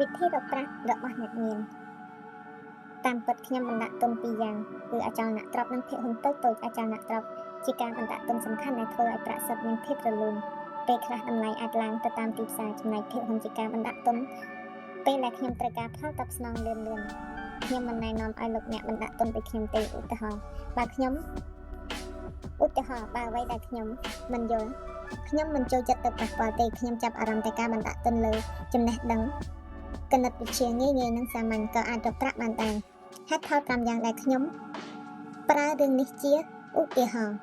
វិធីរកប្រាក់របស់អ្នកមានតាមពិតខ្ញុំបណ្ដាក់ទុនពីរយ៉ាងគឺអចលនទ្រព្យនិងភាគហ៊ុនតូចៗអចលនទ្រព្យជាការបណ្ដាក់ទុនសំខាន់ដែលធ្វើឲ្យប្រាក់សុទ្ធមានភាពរលូនពេលខ្លះតម្លៃអាចឡើងទៅតាមទីផ្សារចំណែកភាគហ៊ុនជាការបណ្ដាក់ទុនពេលដែលខ្ញុំត្រូវការផលតបស្នងលឿនលឿនខ្ញុំមិនណែនាំឲ្យលោកអ្នកបណ្ដាក់ទុនដូចខ្ញុំទេឧទាហរណ៍បើខ្ញុំឧទាហរណ៍បើអ្វីដែលខ្ញុំមិនយល់ខ្ញុំមិនចូលចិត្តទៅប៉ះពាល់ទេខ្ញុំចាប់អារម្មណ៍តែការបណ្ដាក់ទុនលើចំណេះដឹងគណិតវិទ្យាងាយៗនិងសាមញ្ញក៏អាចរកប្រាក់បានដែរហេតុផល5យ៉ាងដែលខ្ញុំប្រើរឿងនេះជាឧទាហរណ៍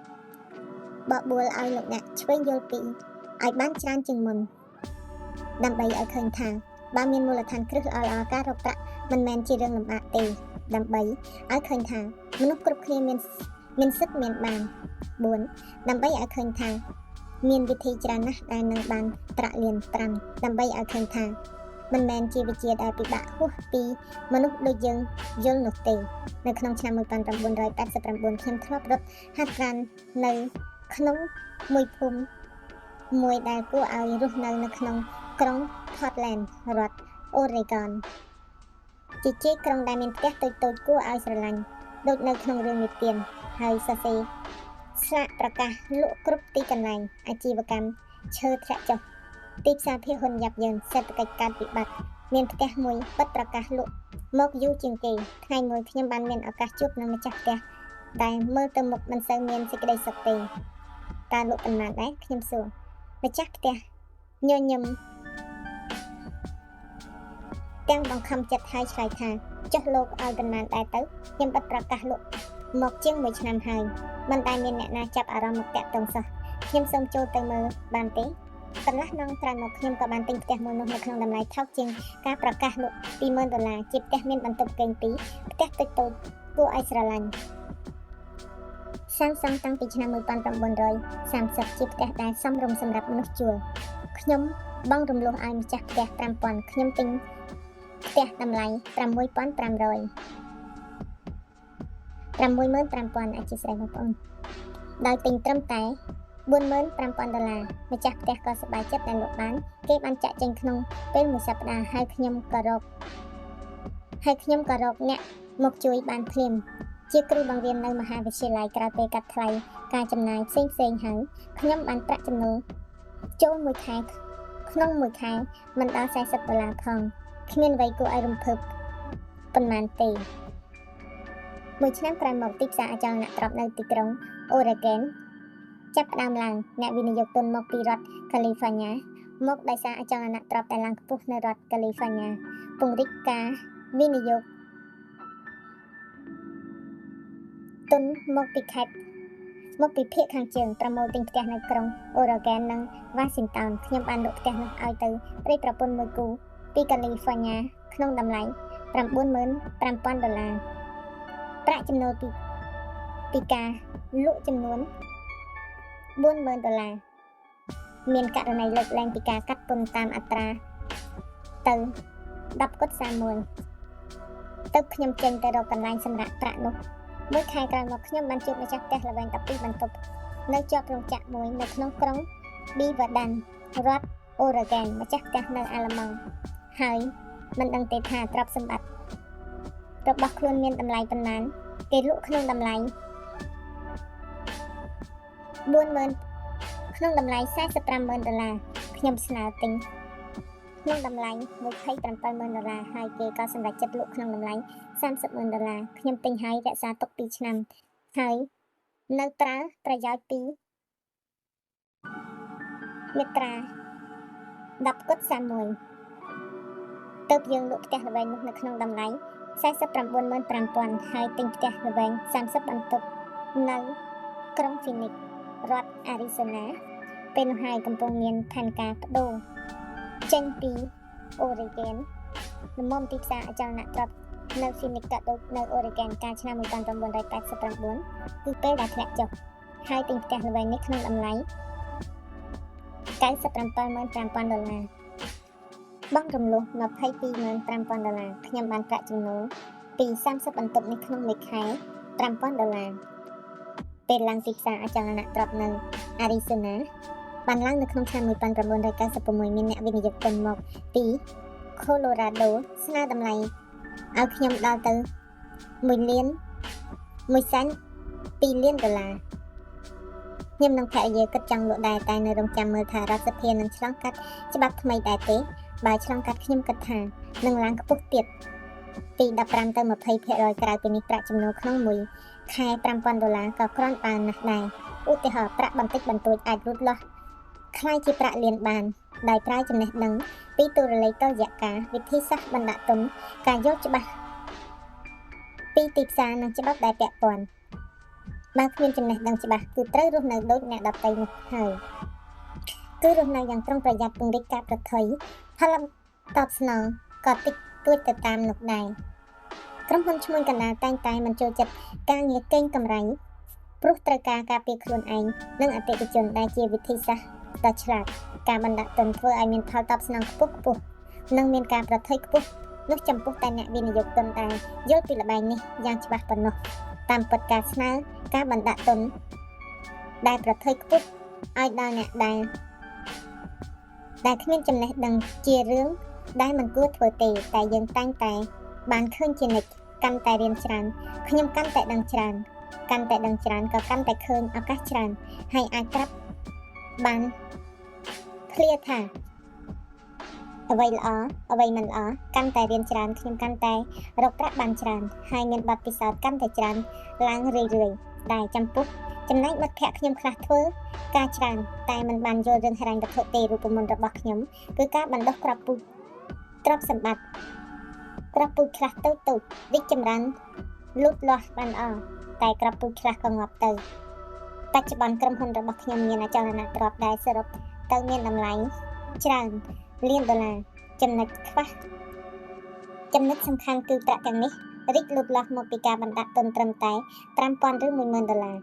បបួលឲ្យលោកអ្នកឆ្វេងយល់ពីឲ្យបានច្រើនជាងមុនដើម្បីឲ្យឃើញថាបើមានមូលដ្ឋានគ្រឹះល្អៗការរកប្រាក់មិនមែនជារឿងលំបាកទេដើម្បីឲ្យឃើញថាមនុស្សគ្រប់គ្នាមានមានសិទ្ធិមានបាន4ដើម្បីឲ្យឃើញថាមានវិធីច្រើនណាស់ដែលនឹងបានប្រាក់លាន5ដើម្បីឲ្យឃើញថាមិនមែនជាវិជ្ជាដែលពិបាកហួសពីមនុស្សដូចយើងយល់នោះទេនៅក្នុងឆ្នាំ1989ខ្ញុំធ្លាប់រត់ហាត់ប្រាណនៅក្នុងមួយភូមិមួយដែលគួរឲ្យរស់នៅនៅក្នុងក្រុង Portland រដ្ឋ Oregon ជាជាក្រុងដែលមានផ្ទះតូចៗគួរឲ្យស្រឡាញ់ដូចនៅក្នុងរឿងនិទានហើយសរសេរស្លាកប្រកាសលក់គ្រប់ទីកន្លែងអាជីវកម្មឈើធ្លាក់ចុះទីផ្សារភាគហ៊ុនយ៉ាប់យ៉ឺនសេដ្ឋកិច្ចកើតវិបត្តិមានផ្ទះមួយបិទប្រកាសលក់មកយូរជាងគេថ្ងៃមួយខ្ញុំបានមានឱកាសជួបនឹងម្ចាស់ផ្ទះដែលមើលទៅមុខមិនសូវមានសេចក្តីសុខទេតើលក់ប៉ុន្មានដែរខ្ញុំសួរម្ចាស់ផ្ទះញញឹមទាំងបង្ខំចិត្តហើយឆ្លើយថាចុះលោកឲ្យប៉ុន្មានដែរទៅខ្ញុំបិទប្រកាសលក់មកជាង1ឆ្នាំហើយមិនដែលមានអ្នកណាចាប់អារម្មណ៍មកតាក់ទងសោះខ្ញុំសូមចូលទៅមើលបានទេកន្លះម៉ោងក្រោយមកខ្ញុំក៏បានទិញផ្ទះមួយនោះនៅក្នុងតម្លៃថោកជាងការប្រកាសលក់20000ដុល្លារជាផ្ទះមានបន្ទប់គេងពីរផ្ទះតូចតូចគួរឲ្យស្រឡាញ់សាងសង់តាំងពីឆ្នាំ1930ជាផ្ទះដែលសមរម្យសម្រាប់មនុស្សជួលខ្ញុំបង់រំលោះឲ្យម្ចាស់ផ្ទះ5000ខ្ញុំទិញផ្ទះតម្លៃ6500 65000អធិស្ឋានបងប្អូនដោយទិញត្រឹមតែ45000ដុល្លារម្ចាស់ផ្ទះក៏សប្បាយចិត្តដែលលក់បានគេបានចាក់ចេញក្នុងពេលមួយសប្តាហ៍ហើយខ្ញុំក៏រកហើយខ្ញុំក៏រកអ្នកមកជួយបានភ្លាមជាគ្រូបង្រៀននៅមហាវិទ្យាល័យក្រោយពេលកាត់ថ្លៃការចំណាយផ្សេងផ្សេងហើយខ្ញុំបានប្រាក់ចំណូលចូលមួយខែក្នុងមួយខែមិនដល់40ដុល្លារផងគ្មានអ្វីគួរឲ្យរំភើបប៉ុន្មានទេមួយឆ្នាំក្រោយមកទីផ្សារអចលនទ្រព្យនៅទីក្រុងអូរ៉េហ្គេនចាប់ផ្ដើមឡើងអ្នកវិនិយោគទុនមកពីរដ្ឋកាលីហ្វ័រញ៉ាមកដោយសារអចលនទ្រព្យដែលឡើងខ្ពស់នៅរដ្ឋកាលីហ្វ័រញ៉ាពង្រីកការវិនិយោគទុនមកពីខេត្តមកពីភាគខាងជើងប្រមូលទិញផ្ទះនៅក្រុងអូរ៉េហ្គេននិងវ៉ាស៊ីនតោនខ្ញុំបានលក់ផ្ទះនោះឲ្យទៅប្តីប្រពន្ធមួយគូពីកាលីហ្វ័រញ៉ាក្នុងតម្លៃ95000ដុល្លារប្រាក់ចំណូលពីពីការលក់ចំនួន40000ដុល្លារមានករណីលើកលែងពីការកាត់ពន្ធតាមអត្រាទៅ10គុត31ទៅខ្ញុំចេញទៅរកកន្លែងសម្រាប់ប្រាក់នោះមួយខែក្រោយមកខ្ញុំបានជួបម្ចាស់ផ្ទះល្វែង12បន្ទប់នៅជាប់រោងចក្រមួយនៅក្នុងក្រុង Beaverton រដ្ឋ Oregon ម្ចាស់ផ្ទះនៅអាល្លឺម៉ង់ហើយមិនដឹងទេថាទ្រព្យសម្បត្តិរបស់ខ្លួនមានតម្លៃប៉ុន្មានគេលក់ក្នុងតម្លៃ40000ក្នុងតម្លៃ450,000ដុល្លារខ្ញុំស្នើទិញក្នុងតម្លៃ270,000ដុល្លារហើយគេក៏សម្រេចចិត្តលក់ក្នុងតម្លៃ30,000ដុល្លារខ្ញុំទិញហើយរក្សាទុក2ឆ្នាំហើយនៅប្រើប្រយោជន៍ពីមាត្រា10គុត31ទៅយើងលក់ផ្ទះល្វែងនោះនៅក្នុងតម្លៃ495,000ហើយទិញផ្ទះល្វែង30បន្ទប់នៅក្រុង Phoenix រដ្ឋ Arizona ពេលនោះហើយកំពុងមានផែនការបដូរចេញពី Oregon លំមទីផ្សារអចលនទ្រព្យនៅ Phoenix ក៏ដូចនៅ Oregon កាលឆ្នាំ1989គឺពេលដែលធ្លាក់ចុះហើយទិញផ្ទះល្វែងនេះក្នុងតម្លៃ975,000ដុល្លារបង់រំលោះ225,000ដុល្លារខ្ញុំបានប្រាក់ចំណូលពី30បន្ទប់នេះក្នុងមួយខែ5,000ដុល្លារពេលឡើងទីផ្សារអចលនទ្រព្យនៅ Arizona បានឡើងនៅក្នុងឆ្នាំ1996មានអ្នកវិនិយោគទុនមកពី ខូឡូរ៉ាដូស្នើតម្លៃឲ្យខ្ញុំដល់ទៅ1លាន1សែន2លានដុល្លារខ្ញុំនិងភរិយាគិតចង់លក់ដែរតែនៅរងចាំមើលថារដ្ឋសភានឹងឆ្លងកាត់ច្បាប់ថ្មីដែរទេបើឆ្លងកាត់ខ្ញុំគិតថានឹងឡើងខ្ពស់ទៀតពី15ទៅ20%ក្រៅពីនេះប្រាក់ចំណូលក្នុងមួយខែ5000ដុល្លារក៏គ្រាន់បើណាស់ដែរឧទាហរណ៍ប្រាក់បន្តិចបន្តួចអាចរូតលាស់ក្លាយជាប្រាក់លានបានដោយប្រើចំណេះដឹងពីទូរលេខតុល្យការវិធីសាស្ត្របណ្ដាក់ទុនការយល់ច្បាស់ពីទីផ្សារនិងច្បាប់ដែលពាក់ព័ន្ធបើគ្មានចំណេះដឹងច្បាស់គឺត្រូវរស់នៅដូចអ្នកដទៃនោះហើយគឺរស់នៅយ៉ាងប្រុងប្រយ័ត្នពង្រីកការប្រថុយផលតបស្នងក៏តិចតួចទៅតាមនោះដែរក្រុមហ៊ុនឈ្មួញកណ្ដាលតែងតែមិនចូលចិត្តការងារកេងកម្រៃព្រោះត្រូវការការពារខ្លួនឯងនិងអតិថិជនដែលជាវិធីសាស្ត្រដ៏ឆ្លាតការបណ្ដាក់ទុនធ្វើឲ្យមានផលតបស្នងខ្ពស់ខ្ពស់និងមានការប្រថុយខ្ពស់នោះចំពោះតែអ្នកវិនិយោគទុនដែលយល់ពីល្បែងនេះយ៉ាងច្បាស់ប៉ុណ្ណោះតាមពិតការស្នើការបណ្ដាក់ទុនដែលប្រថុយខ្ពស់ឲ្យដល់អ្នកដែលគ្មានចំណេះដឹងជារឿងដែលមិនគួរធ្វើទេតែយើងតែងតែបានឃើញជានិច្ចកាន់តែរៀនច្រើនខ្ញុំកាន់តែដឹងច្រើនកាន់តែដឹងច្រើនក៏កាន់តែឃើញឱកាសច្រើនហើយអាចប្រាប់បានឃ្លាថាអ្វីល្អអ្វីមិនល្អកាន់តែរៀនច្រើនខ្ញុំកាន់តែរកប្រាក់បានច្រើនហើយមានបទពិសោធន៍កាន់តែច្រើនឡើងរឿយៗដែលចំពោះចំណែកមិត្តភ័ក្តិខ្ញុំខ្លះធ្វើការច្រើនតែមិនបានយល់រឿងហិរញ្ញវត្ថុទេរូបមន្តរបស់ខ្ញុំគឺការបណ្ដុះក្របពូជទ្រព្យសម្បត្តិក្របពូជខ្លះតូចៗរីកចម្រើនលូតលាស់បានល្អតែក្របពូជខ្លះក៏ងាប់ទៅបច្ចុប្បន្នក្រុមហ៊ុនរបស់ខ្ញុំមានអចលនទ្រព្យដែលសរុបទៅមានតម្លៃច្រើនលានដុល្លារចំណុចខ្វះចំណុចសំខាន់គឺប្រាក់ទាំងនេះរីកលូតលាស់មកពីការបណ្ដាក់ទុនត្រឹមតែ5000ឬ10000ដុល្លារ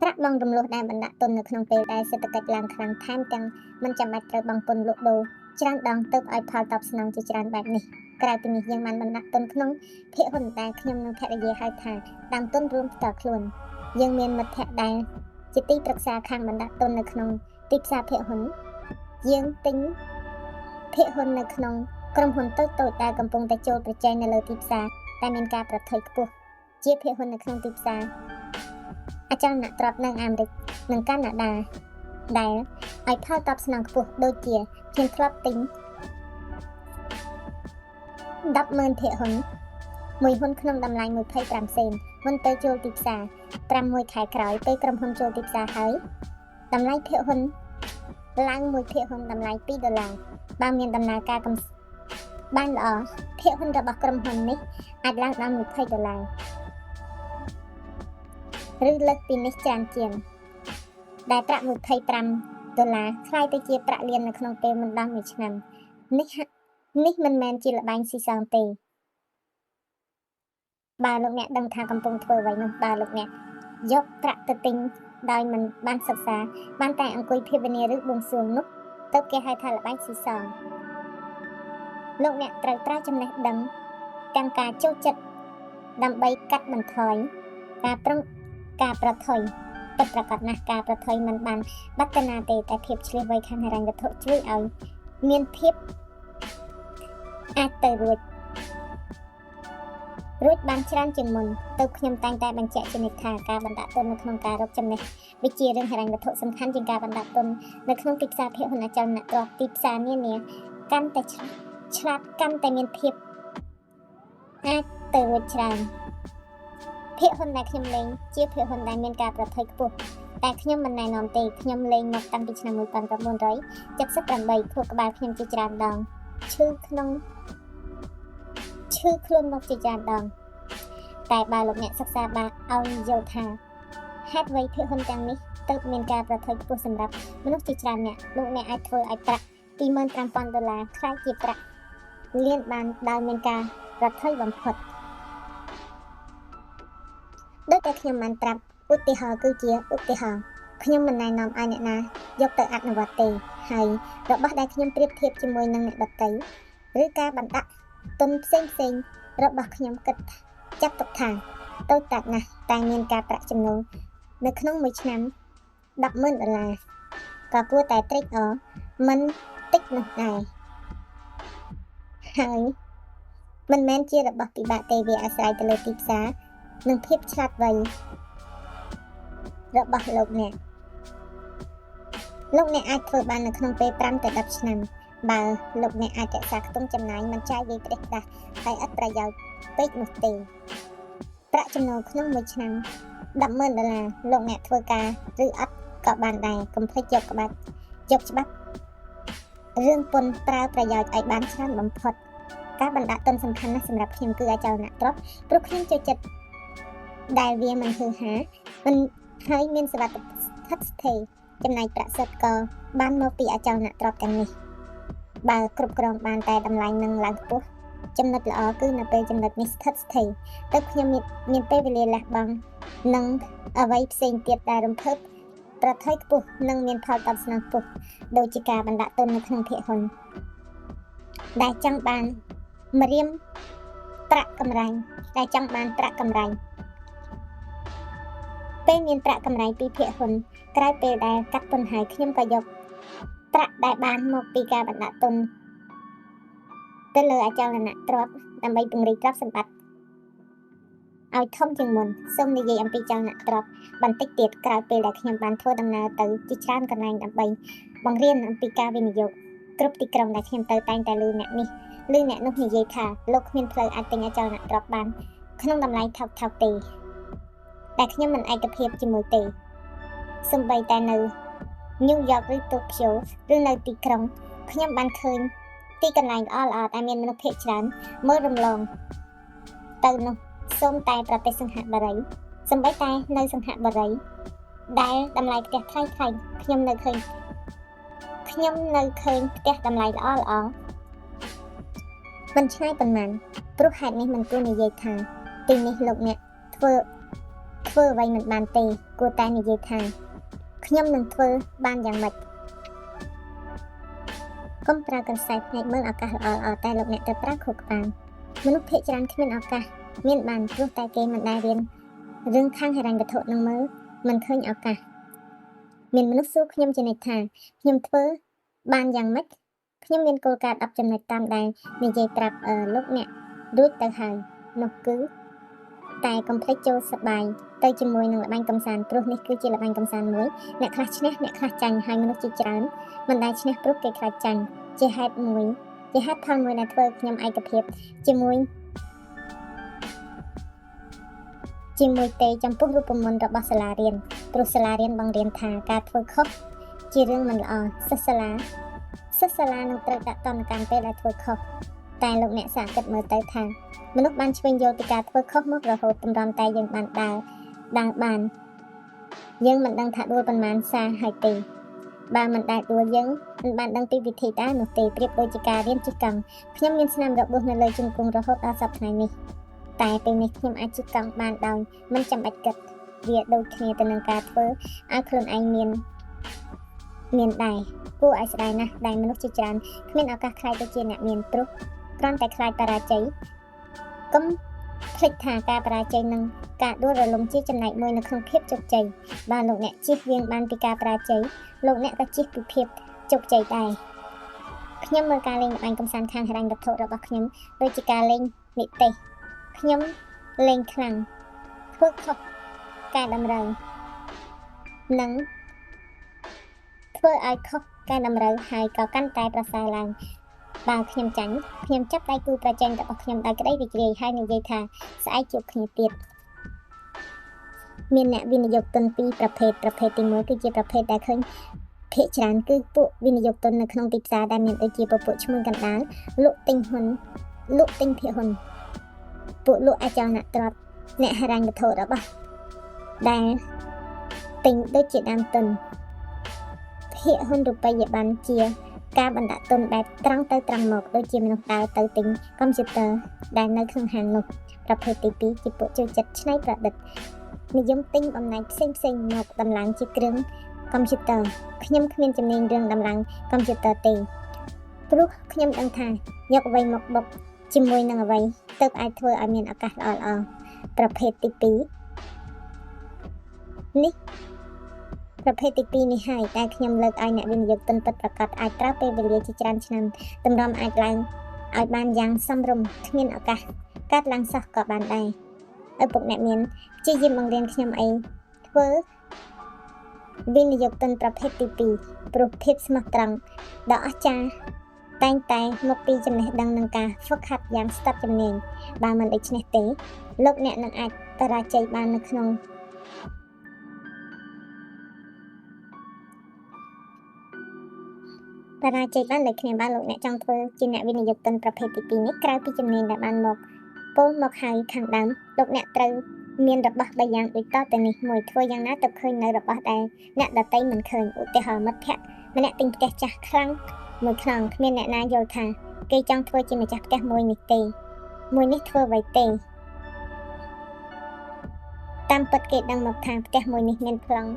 ប្រាក់បង់រំលោះដែលបណ្ដាក់ទុននៅក្នុងពេលដែលសេដ្ឋកិច្ចឡើងខ្លាំងថែមទាំងមិនចាំបាច់ត្រូវបង់ពន្ធលក់ដូរច្រើនដងទើបឲ្យផលតបស្នងជាច្រើនបែបនេះក្រៅពីនេះយើងបានបណ្ដាក់ទុនក្នុងភាគហ៊ុនដែលខ្ញុំនិងភរិយាហៅថាដើមទុនរួមផ្ទាល់ខ្លួនយើងមានមិត្តភ័ក្តិដែលជាទីប្រឹក្សាខាងបណ្ដាក់ទុននៅក្នុងទីផ្សារភាគហ៊ុនយើងទិញភាគហ៊ុននៅក្នុងក្រុមហ៊ុនតូចៗដែលកំពុងតែចូលប្រជែងនៅលើទីផ្សារតែមានការប្រថុយខ្ពស់ជាភាគហ៊ុននៅក្នុងទីផ្សារអចលនទ្រព្យនៅអាមេរិកនិងកាណាដាដែលឲ្យផលតបស្នងខ្ពស់ដូចជាខ្ញុំធ្លាប់ទិញ100000ភាគហ៊ុនមួយហ៊ុនក្នុងតម្លៃ25សេនមុនពេលចូលទីផ្សារ6ខែក្រោយពេលក្រុមហ៊ុនចូលទីផ្សារហើយតម្លៃភាគហ៊ុនឡើងមួយភាគហ៊ុនតម្លៃ2ដុល្លារបើមានដំណើរការកំបានល្អភាគហ៊ុនរបស់ក្រុមហ៊ុននេះអាចឡើងដល់20ដុល្លារឬលើសពីនេះច្រើនជាងដែលប្រាក់25ដុល្លារក្លាយទៅជាប្រាក់លាននៅក្នុងពេលមិនដល់1ឆ្នាំនេះមិនមែនជាល្បែងស៊ីសងទេបើលោកអ្នកដឹងថាកំពុងធ្វើអ្វីនោះបើលោកអ្នកយកប្រាក់ទៅទិញដោយមិនបានសិក្សាបានតែអង្គុយភាវនាឬបួងសួងនោះទើបគេហៅថាល្បែងស៊ីសងលោកអ្នកត្រូវប្រើចំណេះដឹងទាំងការចូលចិត្តដើម្បីកាត់បន្ថយការប្រថុយពិតប្រាកដណាស់ការប្រថុយមិនបានបាត់ទៅណាទេតែភាពឆ្លៀសវៃខាងហិរញ្ញវត្ថុជួយឲ្យមានភាពអាចទៅរួចបានច្រើនជាងមុនទើបខ្ញុំតែងតែបញ្ជាក់ជានិច្ចថាការបណ្ដាក់ទុននៅក្នុងការរកចំណេះវិជ្ជារឿងហិរញ្ញវត្ថុសំខាន់ជាងការបណ្ដាក់ទុននៅក្នុងទីផ្សារភាគហ៊ុនអចលនទ្រព្យទីផ្សារនានាកាន់តែឆ្លាតកាន់តែមានភាពអាចទៅរួចច្រើនភាគហ៊ុនដែលខ្ញុំលេងជាភាគហ៊ុនដែលមានការប្រថុយខ្ពស់តែខ្ញុំមិនណែនាំទេខ្ញុំលេងមកតាំងពីឆ្នាំ1978ខួរក្បាលខ្ញុំជាច្រើនដងឈឺខ្លួនមកជាច្រើនដងតែបើលោកអ្នកសិក្សាបានឲ្យយល់ថាហេតុអ្វីភាគហ៊ុនទាំងនេះទើបមានការប្រថុយខ្ពស់សម្រាប់មនុស្សជាច្រើនអ្នកលោកអ្នកអាចធ្វើឲ្យប្រាក់ 25,000 ដុល្លារក្លាយជាប្រាក់លានបានដោយមានការប្រថុយបំផុតដូចតែខ្ញុំបានប្រាប់ឧទាហរណ៍គឺជាឧទាហរណ៍ខ្ញុំមិនណែនាំឲ្យអ្នកណាយកទៅអនុវត្តទេហើយរបស់ដែលខ្ញុំប្រៀបធៀបជាមួយនឹងអ្នកដទៃឬការបណ្ដាក់ទុនផ្សេងៗរបស់ខ្ញុំគិតចាត់ទុកថាតូចតាចណាស់តែមានការប្រាក់ចំណូលនៅក្នុងមួយឆ្នាំ 100000 ដុល្លារក៏គួរតែត្រេកអរមិនតិចនោះដែរ។ ហើយមិនមែនជារបស់ពិបាកទេវាអាស្រ័យទៅលើទីផ្សារនិងភាពឆ្លាតវៃរបស់លោកអ្នកលោកអ្នកអាចធ្វើបាននៅក្នុងពេល5ទៅ10ឆ្នាំបើលោកអ្នកអាចរក្សាខ្ទង់ចំណាយមិនចាយវាយផ្ដេសផ្ដាសហើយឥតប្រយោជន៍ពេកនោះទេប្រាក់ចំណូលក្នុងមួយឆ្នាំ100000ដុល្លារលោកអ្នកធ្វើការឬអត់ក៏បានដែរកុំភ្លេចយកក្បាច់យកច្បាប់រឿងពន្ធប្រើប្រយោជន៍ឲ្យបានច្រើនបំផុតការបណ្ដាក់ទុនសំខាន់ណាស់សម្រាប់ខ្ញុំគឺអចលនទ្រព្យព្រោះខ្ញុំចូលចិត្តដែលវាមិនហឺហាមិនហើយមានសុវត្ថិស្ថិតស្ថេរចំណែកប្រាក់សុទ្ធក៏បានមកពីអចលនទ្រព្យទាំងនេះបើគ្រប់គ្រងបានតែតម្លៃនឹងឡើងខ្ពស់ចំណុចល្អគឺនៅពេលចំណុចនេះស្ថិតស្ថេរទើបខ្ញុំមានពេលវេលាលះបង់និងអ្វីផ្សេងទៀតដែលរំភើបប្រថុយខ្ពស់និងមានផលតបស្នងខ្ពស់ដូចជាការបណ្ដាក់ទុននៅក្នុងភាគហ៊ុនដែលចង់បានម្រាមប្រាក់កម្រៃដែលចង់បានប្រាក់កម្រៃពេលមានប្រាក់កម្រៃពីភាគហ៊ុនក្រោយពេលដែលកាត់ពន្ធហើយខ្ញុំក៏យកប្រាក់ដែលបានមកពីការបណ្ដាក់ទុនទៅលើអចលនទ្រព្យដើម្បីពង្រីកទ្រព្យសម្បត្តិឲ្យធំជាងមុនសូមនិយាយអំពីចលនទ្រព្យបន្តិចទៀតក្រោយពេលដែលខ្ញុំបានធ្វើដំណើរទៅជាច្រើនកន្លែងដើម្បីបង្រៀនអំពីការវិនិយោគគ្រប់ទីក្រុងដែលខ្ញុំទៅតែងតែឮអ្នកនេះឮអ្នកនោះនិយាយថាលោកគ្មានផ្លូវអាចទិញអចលនទ្រព្យបានក្នុងតម្លៃថោកៗទេតែខ្ញុំមិនឯកភាពជាមួយទេសូម្បីតែនៅញូវយ៉កឬតូក្យូឬនៅទីក្រុងខ្ញុំបានឃើញទីកន្លែងល្អៗដែលមានមនុស្សភាគច្រើនមើលរំលងទៅនោះសូមតែប្រទេសសិង្ហបុរីសូម្បីតែនៅសិង្ហបុរីដែលតម្លៃផ្ទះថ្លៃៗខ្ញុំនៅឃើញផ្ទះតម្លៃល្អៗមិនឆ្ងាយប៉ុន្មានព្រោះហេតុនេះមិនគួរនិយាយថាទីនេះលោកអ្នកធ្វើអ្វីមិនបានទេគួរតែនិយាយថាខ្ញុំនឹងធ្វើបានយ៉ាងម៉េចកុំប្រើកន្សែងភ្នែកមើលឱកាសល្អៗតែលោកអ្នកត្រូវប្រើខួរក្បាលមនុស្សភាគច្រើនគ្មានឱកាសមានបានព្រោះតែគេមិនដែលរៀនរឿងខាងហិរញ្ញវត្ថុនឹងមើលមិនឃើញឱកាសមានមនុស្សសួរខ្ញុំជានិច្ចថាខ្ញុំធ្វើបានយ៉ាងម៉េចខ្ញុំមានគោលការណ៍10ចំណុចតាមដែលនិយាយប្រាប់លោកអ្នករួចទៅហើយនោះគឺតែកុំភ្លេចចូលសប្បាយទៅជាមួយនឹងល្បែងកម្សាន្តព្រោះនេះគឺជាល្បែងកម្សាន្តមួយអ្នកខ្លះឈ្នះអ្នកខ្លះចាញ់ហើយមនុស្សជាច្រើនមិនដែលឈ្នះព្រោះគេខ្លាចចាញ់ជាហេតុផលមួយដែលធ្វើខ្ញុំឯកភាពជាមួយទេចំពោះរូបមន្តរបស់សាលារៀនព្រោះសាលារៀនបង្រៀនថាការធ្វើខុសជារឿងមិនល្អសិស្សសាលានឹងត្រូវដាក់ទណ្ឌកម្មពេលដែលធ្វើខុសតែលោកអ្នកសាកគិតមើលទៅថាមនុស្សបានឆ្វេងយល់ពីការធ្វើខុសមករហូតទម្រាំតែយើងបានដើរបានយើងមិនដឹងថាដួលប៉ុន្មានសារហើយទេបើមិនដែលដួលយើងមិនបានដឹងពីវិធីដើរនោះទេប្រៀបដូចជាការរៀនជិះកង់ខ្ញុំមានស្នាមរបួសនៅលើជង្គង់រហូតដល់សប្តាហ៍ថ្ងៃនេះតែពេលនេះខ្ញុំអាចជិះកង់បានដោយមិនចាំបាច់គិតវាដូចគ្នាទៅនឹងការធ្វើឲ្យខ្លួនឯងមានដែរគួរឲ្យស្ដាយណាស់ដែលមនុស្សជាច្រើនគ្មានឱកាសក្លាយទៅជាអ្នកមានព្រោះគ្រាន់តែខ្លាចបរាជ័យកុំភ្លេចថាការបរាជ័យនិងការដួលរលំជាចំណែកមួយនៅក្នុងភាពជោគជ័យបើលោកអ្នកជៀសវាងបានពីការបរាជ័យលោកអ្នកក៏ជៀសពីភាពជោគជ័យដែរខ្ញុំមើលការលេងល្បែងកម្សាន្តខាងហិរញ្ញវត្ថុរបស់ខ្ញុំដូចជាការលេងនិទេសខ្ញុំលេងខ្លាំងធ្វើខុសកែតម្រូវនិងធ្វើឲ្យខុសកែតម្រូវហើយក៏កាន់តែប្រសើរឡើងបើខ្ញុំចាញ់ខ្ញុំចាប់ដៃគូប្រជែងរបស់ខ្ញុំដោយក្តីរីករាយហើយនិយាយថាស្អែកជួបគ្នាទៀតមានអ្នកវិនិយោគទុនពីរប្រភេទទី1គឺជាប្រភេទដែលឃើញភាគច្រើនគឺពួកវិនិយោគទុននៅក្នុងទីផ្សារដែលមានដូចជាពពួកឈ្មួញកណ្ដាលលក់ទិញហ៊ុនលក់ទិញភាគហ៊ុនពួកលក់អចលនទ្រព្យអ្នកហិរញ្ញវត្ថុរបស់ដែលទិញដូចជាដើមទុនភាគហ៊ុនរូបិយប័ណ្ណជាការបណ្ដាក់ទុនបែបត្រង់ទៅត្រង់មកដូចជាមនុស្សដើរទៅទិញកុំព្យូទ័រដែលនៅក្នុងហាងនោះប្រភេទទី2ជាពួកចូលចិត្តច្នៃប្រឌិតនិយមទិញបំណែកផ្សេងៗមកដំឡើងជាគ្រឿងកុំព្យូទ័រខ្ញុំគ្មានជំនាញរឿងដំឡើងកុំព្យូទ័រទេព្រោះខ្ញុំដឹងថាយកអ្វីមកបុកជាមួយនឹងអ្វីទើបអាចធ្វើឲ្យមានឱកាសល្អៗប្រភេទទី2នេះប្រភេទទី2នេះហើយដែលខ្ញុំលើកឲ្យអ្នកវិនិយោគទុនពិតប្រាកដអាចប្រើពេលវេលាជាច្រើនឆ្នាំទម្រាំអាចឡើង ឲ្យបានយ៉ាងសមរម្យគ្មានឱកាសកើតឡើងសោះក៏បានដែរឪពុកអ្នកមានព្យាយាមបង្រៀនខ្ញុំអីធ្វើវិនិយោគទុនប្រភេទទី2ព្រោះភាពស្មោះត្រង់ដ៏អស្ចារ្យតែងតែមកពីចំណេះដឹងនិងការហ្វឹកហាត់យ៉ាងស្ទាត់ជំនាញបើមិនដូច្នេះទេលោកអ្នកនឹងអាចបរាជ័យបាននៅក្នុងបរាជ័យបានដូចគ្នាបើលោកអ្នកចង់ធ្វើជាអ្នកវិនិយោគទុនប្រភេទទី2នេះក្រៅពីជំនាញដែលបានមកពោលមកហើយខាងដើមលោកអ្នកត្រូវមានរបស់3យ៉ាងដូចតទៅនេះមួយធ្វើយ៉ាងណាទៅឃើញនៅរបស់ដែលអ្នកដទៃមិនឃើញឧទាហរណ៍មិត្តភក្តិម្នាក់ទិញផ្ទះចាស់ខ្លាំងមួយខ្នងគ្មានអ្នកណាយល់ថាគេចង់ធ្វើជាម្ចាស់ផ្ទះមួយនេះទេមួយនេះធ្វើអ្វីទេតាមពិតគេដឹងមកថាផ្ទះមួយនេះមានប្លង់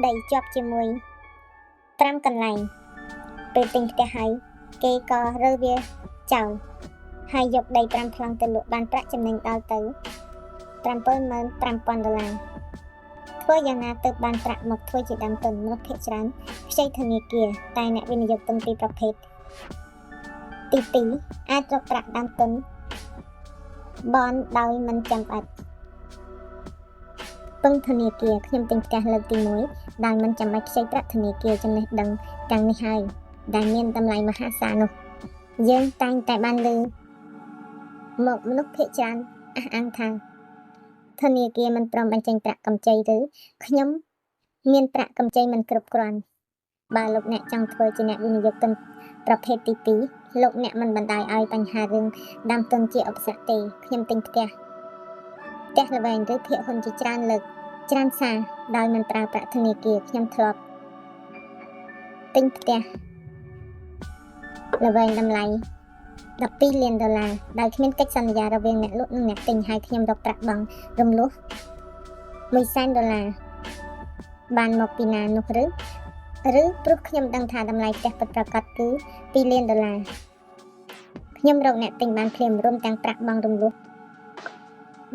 ដីជាប់ជាមួយ5កន្លែងពេលទិញផ្ទះហើយគេក៏រើវាចោលហើយយកដី5ប្លង់ទៅលក់បានប្រាក់ចំណេញដល់ទៅ 75,000 ដុល្លារធ្វើយ៉ាងណាទើបបានប្រាក់មកធ្វើជាដើមទុនមនុស្សភាគច្រើនខ្ចីធនាគារតែអ្នកវិនិយោគទុនពីប្រភេទទី2អាចរកប្រាក់ដើមទុនបនដោយមិនចាំបាច់ពឹងធនាគារខ្ញុំទិញផ្ទះលើកទី1ដោយមិនចាំបាច់ខ្ចីប្រាក់ធនាគារចំណេះដឹងទាំងនេះហើយដែលមានតម្លៃមហាសាលនោះយើងតែងតែបានឮមកមនុស្សភាគច្រើនអះអាងថាធនាគារមិនព្រមបញ្ចេញប្រាក់កម្ចីឬខ្ញុំមានប្រាក់កម្ចីមិនគ្រប់គ្រាន់បើលោកអ្នកចង់ធ្វើជាអ្នកវិនិយោគទុនប្រភេទទី2លោកអ្នកមិនបណ្ដោយឲ្យបញ្ហារឿងដើមទុនជាឧបសគ្គទេខ្ញុំទិញផ្ទះល្វែងឬភាគហ៊ុនជាច្រើនលើកច្រើនសារដោយមិនប្រើប្រាក់ធនាគារខ្ញុំធ្លាប់ទិញផ្ទះល្វែងតម្លៃ12លានដុល្លារដោយគ្មានកិច្ចសន្យារវាងអ្នកលក់និងអ្នកទិញហើយខ្ញុំរកប្រាក់បង់រំលោះ1សែនដុល្លារបានមកពីណានោះឬព្រោះខ្ញុំដឹងថាតម្លៃផ្ទះពិតប្រាកដគឺ2លានដុល្លារខ្ញុំរកអ្នកទិញបានភ្លាមរួមទាំងប្រាក់បង់រំលោះ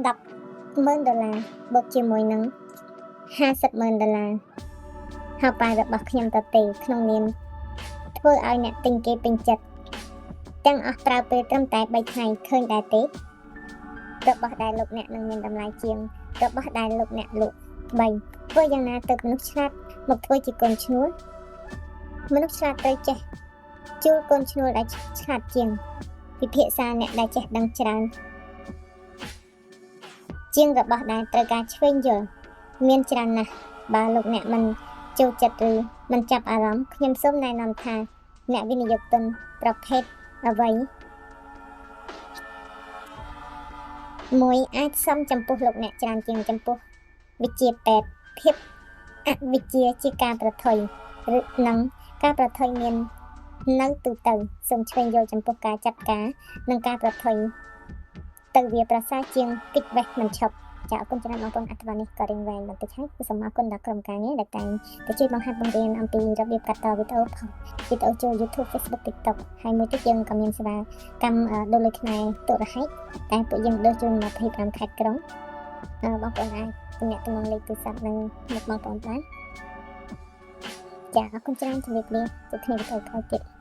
10,000ដុល្លារបូកជាមួយនឹង50,000ដុល្លារហោប៉ៅរបស់ខ្ញុំទៅទេក្នុងនាមធ្វើឲ្យអ្នកទិញគេពេញចិត្តទាំងអស់ប្រើពេលត្រឹមតែ3ថ្ងៃឃើញដែរទេរបស់ដែលលោកអ្នកនឹងមានតម្លៃជាងរបស់ដែលលោកអ្នកលក់3ធ្វើយ៉ាងណាទៅមនុស្សឆ្លាតមកធ្វើជាកូនឈ្នួលមនុស្សឆ្លាតត្រូវចេះជួលកូនឈ្នួលដែលឆ្លាតជាងពិភាក្សាអ្នកដែលចេះដឹងច្រើនជាងរបស់ដែលត្រូវការឆ្វេងយល់មានច្រើនណាស់បើលោកអ្នកមិនចូលចិត្តឬមិនចាប់អារម្មណ៍ខ្ញុំសូមណែនាំថាអ្នកវិនិយោគទុនប្រភេទអ្វីមួយអាចសមចំពោះលោកអ្នកច្រើនជាងចំពោះវិជ្ជាពេទ្យភាពអវិជ្ជាជាការប្រថុយឬនឹងការប្រថុយមាននៅទូទៅសូមឆ្វេងយល់ចំពោះការចាត់ការនិងការប្រថុយទៅវាប្រសើរជាងគិតវេះមិនឈប់ចាអរគុណច្រើនបងប្អូនអត្ថបទនេះក៏រៀងវែងបន្តិចហើយសូមអរគុណដល់ក្រុមការងារដែលតែងតែជួយបង្ហាត់បង្រៀនអំពីរបៀបកាត់តវីដេអូផុសវីដេអូចូល YouTube Facebook TikTok ហើយមួយទៀតយើងក៏មានសេវាកម្មដូរលុយខ្មែរទូរហែកតែពួកយើងដូរជូន25ខេត្តក្រុងបងប្អូនអាចទំនាក់ទំនងលេខទូរស័ព្ទនៅមុខបងប្អូនបានចាអរគុណច្រើនជំរាបលាជួបគ្នាវីដេអូក្រោយទៀត។